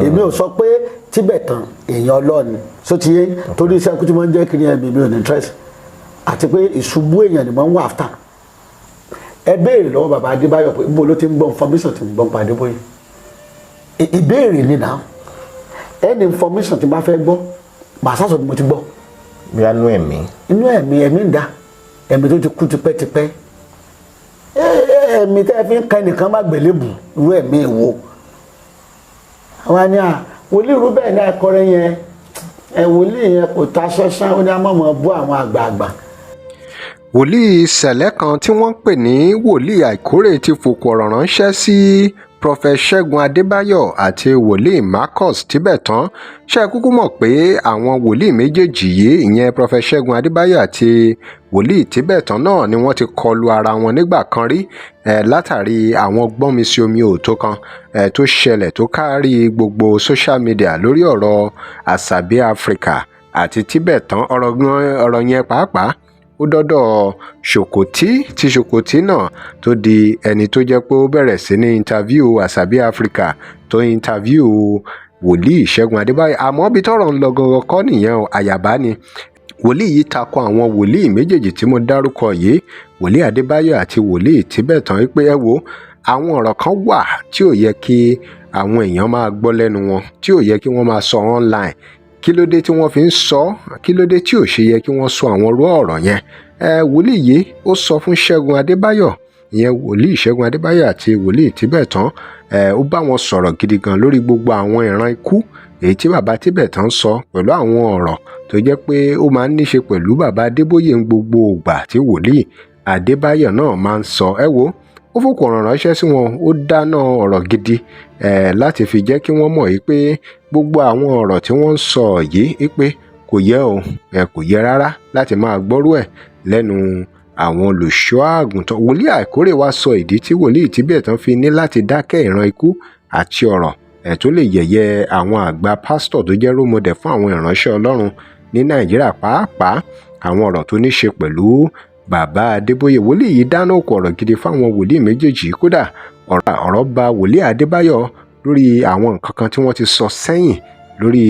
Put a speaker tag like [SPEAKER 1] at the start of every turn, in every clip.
[SPEAKER 1] Èmi ò sọ pé Tíbẹ̀tàn èèyàn ọlọ́ọ̀ni sótìyé, torí iṣẹ́ kú tí wọ́n ń jẹ́ kiri ẹ̀mí mi ò ní interest, àti pé ìṣubú èèyàn ni mo ń wà after. Ẹ béèrè lọ́wọ́ bàbá Adébáyọ̀ pé níbo ló ti ń gbọ́ information tí ń gbọ́ nípa Adébóyè. Ìbéèrè ni náà, any information tí n bá fẹ́ gbọ́, màá sàṣọ bí mo ti gbọ́.
[SPEAKER 2] Bí a nú ẹ̀mí.
[SPEAKER 1] Inú ẹ̀mí, ẹ̀mí ń da ẹ̀mí tó ti kú tipẹ́tipẹ́. Ẹ̀mí tẹ́ ẹ fi ń ka ẹnìkan má gbélébù, irú ẹ̀mí wo àwọn ni à wòlíì irú bẹ́ẹ̀ ní akọrin yẹn. Ẹ wòlíì yẹn kò ta ṣánṣán, ó ní amọ̀mọ̀ bú àwọn àgbààgbà.
[SPEAKER 3] Wòlíì ṣẹlẹ̀ kan tí wọ́n ń pè ní Wòlíì Àìkórè ti fòkò ọ̀rọ̀ ránṣẹ́ sí Prophet Ṣẹ́gun Adébáyò àti Wòlíì Marcus Tíbẹ̀tán. Ṣe é kúkú mọ̀ pé àwọn wòlíì méjèèjì yìí, ìyẹn Prophet Ṣẹ́gun Adébáyò àti Wòlíì Tíbẹ̀tán náà ni wọ́n ti kọlu ara wọn nígbà kan rí ẹ̀, látàrí àwọn gbọ́nmi-sí-omi òótọ́ kan ẹ̀ tó ṣẹlẹ̀ tó kárí gbogbo social media lórí ọ̀rọ̀ Àṣàbí Africa àti Tíbẹ̀tán. Ọ̀rọ̀ yẹn pàápàá ó dọ́dọ̀ Ṣòkòtí, tí Ṣòkòtí náà tó di ẹni tó jẹ́ pé ó bẹ̀rẹ̀ sí ní interview Àṣàbí Africa, tó interview Wòlíì Ṣẹ́gun Adébáyọ̀. Àmọ́ ibi tọ́rọ̀ ń lọ gangan kọ́ nìyẹn o. Àyàbá ni wòlíì yìí takò àwọn wòlíì méjèèjì tí mo dárúkọ yìí, Wòlíì Adébáyọ̀ àti Wòlíì Tíbẹ̀tán, wípé ẹ wo, àwọn ọ̀rọ̀ kan wà tí ò yẹ kí àwọn èèyàn máa gbọ́ lẹ́nu wọn, tí ò yẹ kí wọ́n máa sọ online. Kí ló dé tí wọ́n fi ń sọ? Kí ló dé tí ò ṣe yẹ kí wọ́n sọ àwọn irú ọ̀rọ̀ yẹn? Ẹ wòlíì yìí, ó sọ fún Ṣẹ́gun Adébáyọ̀, ìyẹn Wòlíì Ṣẹ́gun Adébáyọ̀ àti Wòlíì Tíbẹ̀tán. Ẹ ó bá wọn sọ̀rọ̀ gidi gan lórí gbogbo àwọn ìran ikú èyí tí bàbá Tíbẹ̀tán sọ, pẹ̀lú àwọn ọ̀rọ̀ tó jẹ́ pé ó máa ń níṣe pẹ̀lú bàbá Adébóyè ń gbogbo ìgbà tí Wòlíì Adébáyọ̀ náà máa ń sọ. Ẹ wo, ó fòkò ọ̀rọ̀ ránṣẹ́ sí wọn, ó dáná ọ̀rọ̀ gidi ẹ̀ láti fi jẹ́ kí wọ́n mọ̀ yìí pé gbogbo àwọn ọ̀rọ̀ tí wọ́n ń sọ yìí pé kò yẹ o, ẹ kò yẹ rárá láti máa gbọ́rú ẹ̀ lẹ́nu àwọn olùṣọ́ àgùntàn. Wòlíì Àìkórè wá sọ ìdí tí Wòlíì Tíbẹ̀tán fi ní láti dákẹ́ ìran ikú àti ọ̀rọ̀ ẹ̀ tó lè yẹ̀yẹ́ àwọn àgbà pásítọ̀ tó jẹ́ role model fún àwọn ìránṣẹ́ Ọlọ́run ní Nàìjíríà, pàápàá àwọn ọ̀rọ̀ tó ní ṣe pẹ̀lú bàbá Adébóyè. Wòlíì yìí dáná òkú ọ̀rọ̀ gidi fáwọn wòlíì méjèèjì. Kódà ọ̀rọ̀ bá Wòlíì Adébáyọ̀ lórí àwọn nǹkan kan tí wọ́n ti sọ sẹ́yìn lórí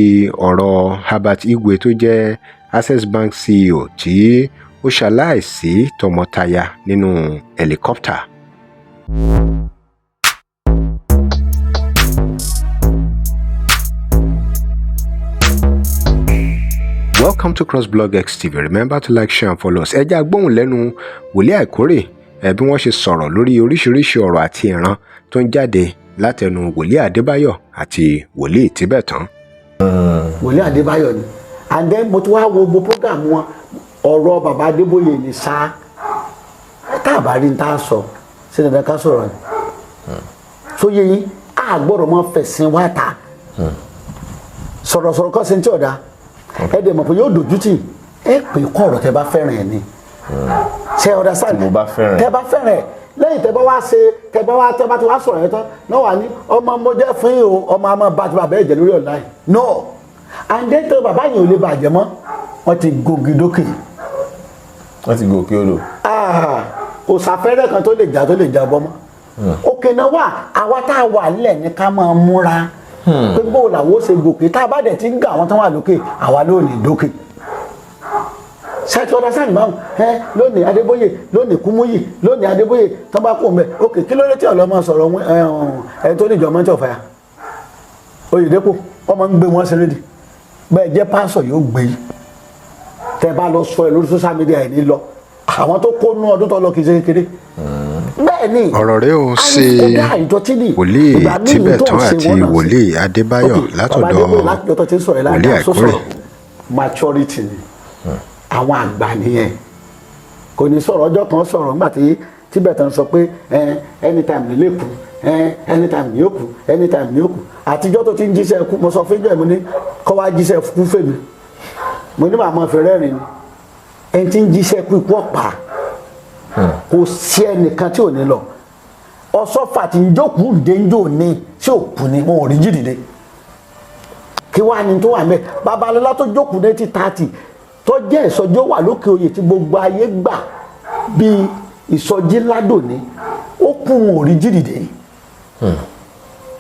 [SPEAKER 3] ọ̀rọ̀ Herbert Wigwe tó jẹ́ Access Bank CEO tí ó ṣaláìsí tọmọtaya nínú helicopter. Welcome to CrossBlog X TV. Remember to like, share and follow us. Ẹ jẹ́ a gbóhùn lẹ́nu Wòlíì Àìkórè ẹ bí wọ́n ṣe sọ̀rọ̀ lórí oríṣiríṣi ọ̀rọ̀ àti ìran tó ń jáde látẹnu Wòlíì Adébáyọ̀ àti Wòlíì Tíbẹ̀tán.
[SPEAKER 1] Wòlíì Adébáyọ̀ ni. And then mo ti wá wo gbogbo program wọn, ọ̀rọ̀ bàbá Adébóyè ni sáá. Tá a bá rí n tá a sọ ṣé dandan ká sọ̀rọ̀ ni sóye yín? A gbọ́dọ̀ mọ fẹ̀sìn wá ta sọ̀rọ̀sọ̀rọ̀ kọ́ sí ní tí ọ̀dà. Ẹ dẹ̀ mọ̀ pé yóò dojú tì. Ẹ pè kọ́ ọ̀rọ̀ tẹ bá fẹ́ràn ẹ̀ ni ṣe ọ̀dà sáà.
[SPEAKER 2] Tí mo bá fẹ́ràn ẹ̀.
[SPEAKER 1] Tẹ bá fẹ́ràn ẹ̀, lẹ́yìn tẹ bá wá ṣe, tẹ bá ti wá sọ̀rọ̀ yẹn tán náà, wà ní ọmọ mo jẹ́ fún yín o, ọmọ àmọ́ bá ti bàbá ẹ̀ jẹ́ lórí ọ̀la yìí no. And then tẹ bàbá yẹn ò lè bàjẹ́ mọ́, wọ́n ti gògì dókè.
[SPEAKER 2] Wọ́n ti gòkè odò.
[SPEAKER 1] Ah, kò sáfẹ́rẹ́ kan tó lè já bọ́ mọ́. Òkè náà wà. Àwa tá a wà nílẹ̀ ní ká máa múra pé bó làwọn ó ṣe gòkè. Tá a bá dẹ̀ ti ń gà àwọn tó wà lókè, àwa ló ní dókè. Ṣáàtì ọ̀dà sáà báwọn ẹ lónìí Adébóyè, lónìí Kúmúyì, lónìí Adébóyè tó bá kó mbẹ òkè. Kí ló dé tí ọlọ́mọ sọ̀rọ̀ ẹ tó níjọ mọ́tò ọ̀fàyà Oyèdépò? Wọ́n máa ń gbé wọn ṣeré di bẹ́ẹ̀ jẹ́ pásọ̀ yóò gbé yìí. Tẹ́ bá lọ sọ ẹ lórí social media ẹ̀ ní lọ, àwọn tó kó nú ọdún tó lọ kì í ṣe kékeré. Bẹ́ẹ̀ ni.
[SPEAKER 3] Ọ̀rọ̀ rẹ̀ ó ṣe
[SPEAKER 1] kódà ìjọ tí ní
[SPEAKER 3] Wòlíì
[SPEAKER 1] ìgbà míì tó ń
[SPEAKER 3] Tíbẹ̀tán
[SPEAKER 1] ṣe
[SPEAKER 3] àti
[SPEAKER 1] wọ́n náà ṣe.
[SPEAKER 3] Wòlíì Adébáyọ̀
[SPEAKER 1] Ok, bàbá
[SPEAKER 3] látọ̀dọ̀
[SPEAKER 1] Adébóyè látọ̀dọ̀ tó ti ń sọ̀rọ̀ ẹ̀
[SPEAKER 3] Wòlíì
[SPEAKER 1] láàrin
[SPEAKER 3] Àìkórè.
[SPEAKER 1] sọ̀rọ̀ maturity ni àwọn àgbà nìyẹn. Kò ní sọ̀rọ̀ ọjọ́ kan sọ̀rọ̀ nígbà tí Tíbẹ̀tán sọ pé anytime ní lè kú, anytime ní ó kú, anytime ní ó kú. Àtijọ́ tó ti ń jíṣẹ́ kú, mo sọ fún ìjọ ẹ̀, mo ní kọ́ wá jíṣẹ́ kú fèmí, mo ní màá mọ̀ fẹ́ rẹ́rìn ni. Ẹni tí ń jíṣẹ́ kú, ikú ọ̀pá. Kò sí ẹnìkan tí ò ní lọ. Ọ̀sọ́fà tí ń jókòó ǹdẹ́njò ní tí ò kú ni wọn ò rí jí dìde. Kí wàá ní tó wà mẹ́? Babalọ́lá tó jókòó ní ti 30 tó jẹ́ ìsọjí, ó wà lókè oyè tí gbogbo ayé gbà bíi ìsọjí ládòní, ó kú, wọn ò rí jí dìde.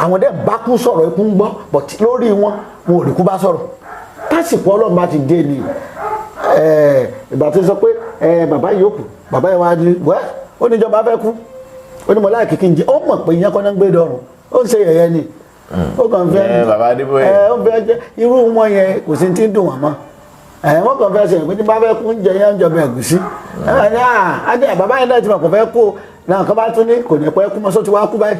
[SPEAKER 1] Àwọn dẹ̀ bá kú sọ̀rọ̀, ikú ń gbọ́, but lórí wọn, wọn ò rí kú bá sọ̀rọ̀. Tásìkò Ọlọ́run bá ti dé ni. Ìgbà tó sọ pé bàbá yìí ó kù, bàbá yìí wá ní wẹ́, ó ní ìjọba fẹ́ kú, ó ní mo láì kìkì ń jẹ, ó mọ̀ pé ìyẹn kọ́ náà ń gbé dọ̀rùn, ó ń ṣe yẹ̀yẹ́ ni, ó kàn fẹ́.
[SPEAKER 2] Bàbá Adébóyè.
[SPEAKER 1] Ó fẹ́ jẹ́ irú wọn yẹn, kò sí ti ń dùn wọ́n mọ́. Wọ́n kàn fẹ́ sẹ́yìn pé tí bá fẹ́ kú ń jẹ yẹn, ń jọba ẹ̀gúsí. Ẹ ní à á bàbá yẹn náà ti mọ̀ kò fẹ́ kú náà, kọ́ bá tún ní kò ní pẹ́ kú mọ́, só ti wá kú báyìí.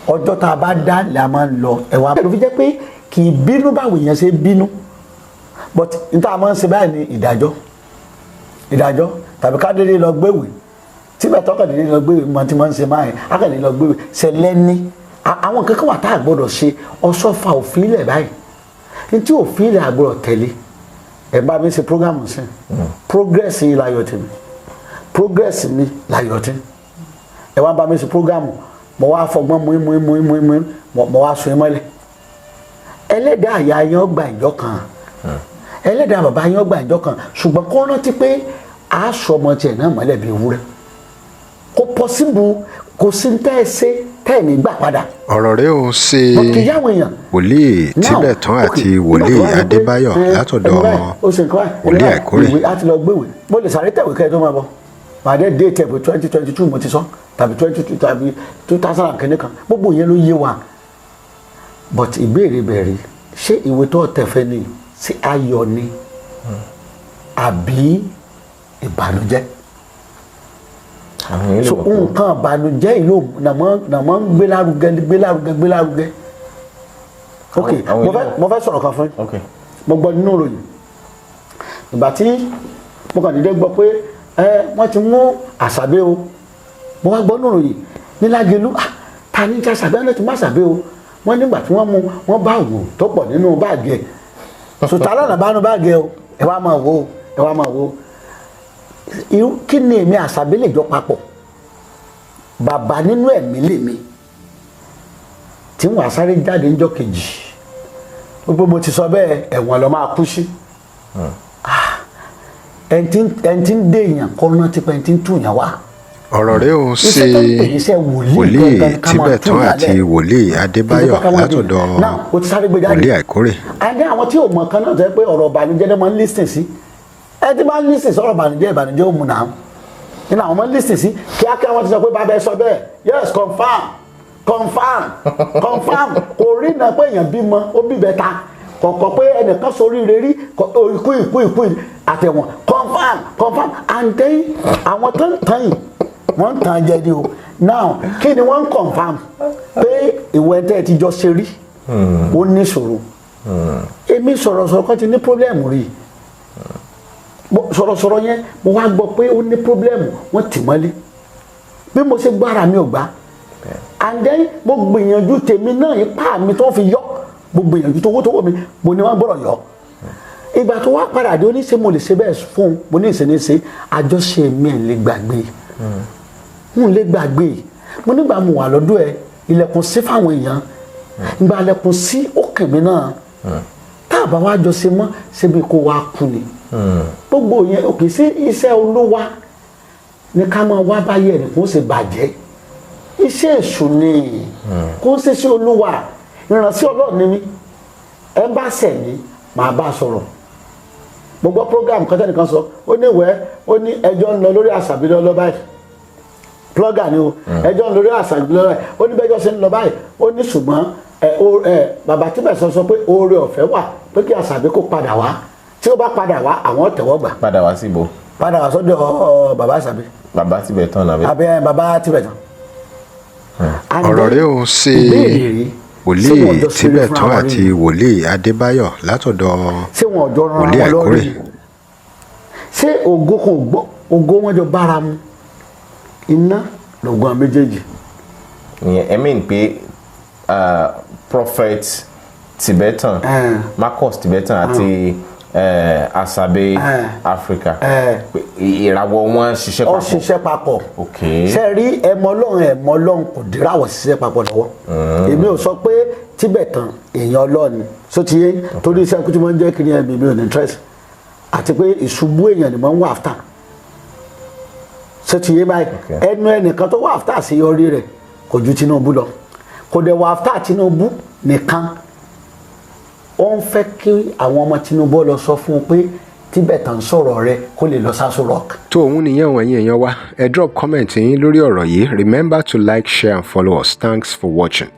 [SPEAKER 1] Ọjọ́ tá a bá dá la máa ń lọ ẹ̀wọ̀n. Ló fi jẹ́ pé kì í bínú báwo èèyàn ṣe bínú, but n tá a máa ń ṣe báyìí ní ìdájọ́, ìdájọ́ tàbí ká dédé lọ gbéwèé tíbẹ̀ tọ́kàn dédé lọ gbéwèé mọ tí wọ́n ń ṣe máa yẹn ákàdé lọ gbéwèé ṣẹlẹ̀ ní àwọn kankan wà tá a gbọ́dọ̀ ṣe ọ̀ṣọ́fà òfin ilẹ̀ báyìí ní tí òfin ilẹ̀ àgbọ́dọ̀ tẹ̀lé. Ẹ̀ bá mi ṣe program sí progress yìí láyọ̀ tèmi, progress mi láyọ̀ tèmi. Ẹ wá bá mi ṣe program, mo wá fọgbọ́n mú mú mú mú mú, mo wá sun ẹ mọ́lẹ̀. Ẹlẹ́dàá àyà yẹn ọgbà ìjọ kan, ẹlẹ́dàá bàbá yẹn ọgbà ìjọ kan, ṣùgbọ́n kó rántí pé a sọ ọmọ tiẹ̀ náà mọ́lẹ̀ bí ewúrẹ́. Kò possible, kò sí tẹ́ ẹ ṣe tẹ́ ẹ ní gbà padà.
[SPEAKER 3] Ọ̀rọ̀ rẹ̀ ó ṣe
[SPEAKER 1] But kì í yáwọn èèyàn.
[SPEAKER 3] Wòlíì Tíbẹ̀tán àti wòlíì Adébáyọ̀ látọ̀dọ̀ wòlíì Àìkórè.
[SPEAKER 1] Ìwé á ti lọ gbéwèé, mo lè sáré tẹ̀wé kẹ́ ẹ tó máa bọ̀, màá dé dé tẹ̀ pé 2022 mo ti sọ, tàbí 22 tàbí 2000 and kìíní kan. Gbogbo yẹn ló yé wa, but ìbéèrè bẹ̀rẹ̀: ṣé ìwé tó tẹ̀fẹ́ ni, ṣé ayọ̀ ni àbí ìbànújẹ́?
[SPEAKER 2] Àwọn èèyàn lè
[SPEAKER 1] So
[SPEAKER 2] mọ̀ pé
[SPEAKER 1] nǹkan ìbànújẹ́ ìlú nàmọ́ ń gbé lárugẹ, gbé lárugẹ, gbé lárugẹ. Ok.
[SPEAKER 2] Àwọn
[SPEAKER 1] Mo fẹ́ mo fẹ́ sọ̀rọ̀ kan fún yín. Mo gbọ́ nínú ìròyìn, ìgbà tí mo kàn dédé gbọ́ pé wọ́n ti mú Àṣàbí o. Mo wá gbọ́ nínú ìròyìn ní Lágelú. Ah, ta ní ti Àṣàbí? Wọ́n ti mú Àṣàbí o. Wọ́n nígbà tí wọ́n mú, wọ́n bá ògùn tó pọ̀ nínú báàgì ẹ̀. Sùtà lọ́nà bá nínú báàgì ẹ̀ o. Ẹ wá máa wò ó, ẹ wá máa wò ó. Irú kí ni èmi Àṣàbí lè jọ papọ̀? Bàbá nínú ẹ̀mí lèmi tí wọ́n sáré jáde níjọ́ kejì gbogbo. Mo ti sọ bẹ́ẹ̀, ẹ̀wọ̀n lọ máa kú sí. Ẹni tí ń dé èèyàn kọ́ rántí pé ẹni tí ń tù yàn wá.
[SPEAKER 3] Ọ̀rọ̀ rẹ̀ ó ṣe
[SPEAKER 1] Iṣẹ́ tó ń pè ní iṣẹ́ wòlíì
[SPEAKER 3] wòlíì
[SPEAKER 1] gangan ni ká máa
[SPEAKER 3] Tíbẹ̀tán
[SPEAKER 1] tú
[SPEAKER 3] àti
[SPEAKER 1] ìyálẹ̀.
[SPEAKER 3] wòlíì Adébáyọ̀
[SPEAKER 1] Kì í ṣe pé ká máa dé.
[SPEAKER 3] látọ̀dọ̀
[SPEAKER 1] Now, o ti sáré gbé jáde.
[SPEAKER 3] wòlíì Àìkórè.
[SPEAKER 1] Àní àwọn tí ò mọ̀ kan náà jẹ́ pé ọ̀rọ̀ ìbànújẹ́ náà máa ń listen sí. Ẹ tí máa ń listen sí ọ̀rọ̀ ìbànújẹ́, ìbànújẹ́ ò mú náà nínú àwọn máa ń listen sí. Kíákíá wọ́n ti sọ pé bàbá ẹ sọ bẹ́ẹ̀. Yes, confirm, confirm, confirm. Kò rí iná pé èèyàn bímọ, ó bí bẹ́ta kọ̀ọ̀kan, pé ẹnìkan sórí rí ikú ikú ikú àtẹ̀wọ̀n. Confirm, confirm. And then àwọn tó ń tàn yìí, wọ́n ń tàn jẹ ni o. Now, kí ni wọ́n ń confirm? Pé ìwẹ̀ tẹ́ ẹ ti jọ ṣe rí, ó ní ìṣòro. Èmi sọ̀rọ̀sọ̀rọ̀ kan ti ní problem rí. Sọ̀rọ̀sọ̀rọ̀ yẹn, mo wá gbọ́ pé ó ní problem, wọ́n tì mọ́lé. Bí mo ṣe gbára mi ò gbá. And then mo gbìyànjú tèmi náà, ipá mi tó fi yọ, mo gbìyànjú tówó tówó mi, mo ní wọ́n gbọ́dọ̀ yọ. Ìgbà tó wá padà dé, ó ní ṣe mo lè ṣe bẹ́ẹ̀ fún un? Mo ní ìṣe àjọṣe mi ẹ̀ lè gbàgbé, n lè gbàgbé. Mo nígbà mo wà lọ́dọ̀ ẹ, ilẹ̀kùn sí fáwọn èèyàn, ìgbà ilẹ̀kùn sí òkè mi náà, tá a bá wá jọ ṣe mọ́, ṣébi kó wá kú ni. Gbogbo yẹn òkè sí iṣẹ́ Olúwa ní ká máa wá báyìí, ẹnì kó ṣe bàjẹ́ iṣẹ́ èṣù ni, kó ń ṣe sí Olúwa. Ìrànṣẹ́ Ọlọ́run ni mí. Ẹ bá ṣẹ̀ mí, màá bá a sọ̀rọ̀. Mo gbọ́ program kan tẹ́nìkan sọ, ó ní ìwẹ́, ó ní ẹjọ́ ń lọ lórí Àṣàbí lọ́lọ́ báyìí. Blogger ni o. Ẹjọ́ ń lórí Àṣàbí lọ́lọ́ báyìí. Ó ní bẹ́jọ́ ṣe ń lọ báyìí, ó ní ṣùgbọ́n ẹ ó ẹ bàbá tí bẹ̀sán sọ pé oore ọ̀fẹ́ wà pé kí Àṣàbí kó padà wá. Tí ó bá padà wá, àwọn tẹ̀wọ́ gbà.
[SPEAKER 2] Padà wá síbo?
[SPEAKER 1] Padà wá sọ́dọ̀ bàbá Àṣàbí.
[SPEAKER 2] Bàbá Tíbẹ̀tán nàbí?
[SPEAKER 1] Àbí bàbá Tíbẹ̀tán.
[SPEAKER 3] Ọ̀rọ̀ rẹ̀ ó ṣe
[SPEAKER 1] Ìbéèrè rí: ṣé
[SPEAKER 3] wòlíì
[SPEAKER 1] wọn jọ ṣeré fúnra
[SPEAKER 3] Tíbẹ̀tán
[SPEAKER 1] wọn
[SPEAKER 3] àti
[SPEAKER 1] rí?
[SPEAKER 3] wòlíì Adébáyọ̀ látọ̀dọ̀
[SPEAKER 1] Ṣé wọn ò jọ ran
[SPEAKER 3] wòlíì
[SPEAKER 1] wọn lọ́rùn
[SPEAKER 3] Àìkórè.
[SPEAKER 1] ni? Ṣé ògo kan ò gbọ́ ògo wọn jọ bára mu? Iná lògùn àwọn méjèèjì.
[SPEAKER 2] Ìyẹn ẹ mean pé Prophet Tibetan Marcus Tibetan àti Asabe Africa, pé ìràwọ̀ wọn ṣiṣẹ́
[SPEAKER 1] Ó
[SPEAKER 2] papọ̀.
[SPEAKER 1] ṣiṣẹ́ papọ̀. Ṣe rí ẹmọ Ọlọ́run, ẹmọ Ọlọ́run kò díràwọ̀ ṣiṣẹ́ papọ̀ lọ́wọ́. Èmi ò sọ pé Tíbẹ̀tàn èèyàn Ọlọ́run ni sotiye, torí iṣẹ́ kú tí wọ́n ń jẹ́ kiri ẹ̀mí mi ò ní interest, àti pé ìṣubú èèyàn ni mo ń wà after sotiye báyìí. Ẹnu ẹnìkan tó wà after àṣeyọrí rẹ̀ kò ju Tinubu lọ. Kò dẹ̀ wà after Tinubu nìkan. Ó ń fẹ́ kí àwọn ọmọ Tinubu lọ sọ fún un pé Tibetan sọ̀rọ̀ rẹ kó lè lọ s'Aso Rock.
[SPEAKER 3] Tó òun nìyẹn wọ̀nyí, èèyàn wa. Ẹ drop comment yín lórí ọ̀rọ̀ yìí. Remember to like, share and follow us. Thanks for watching.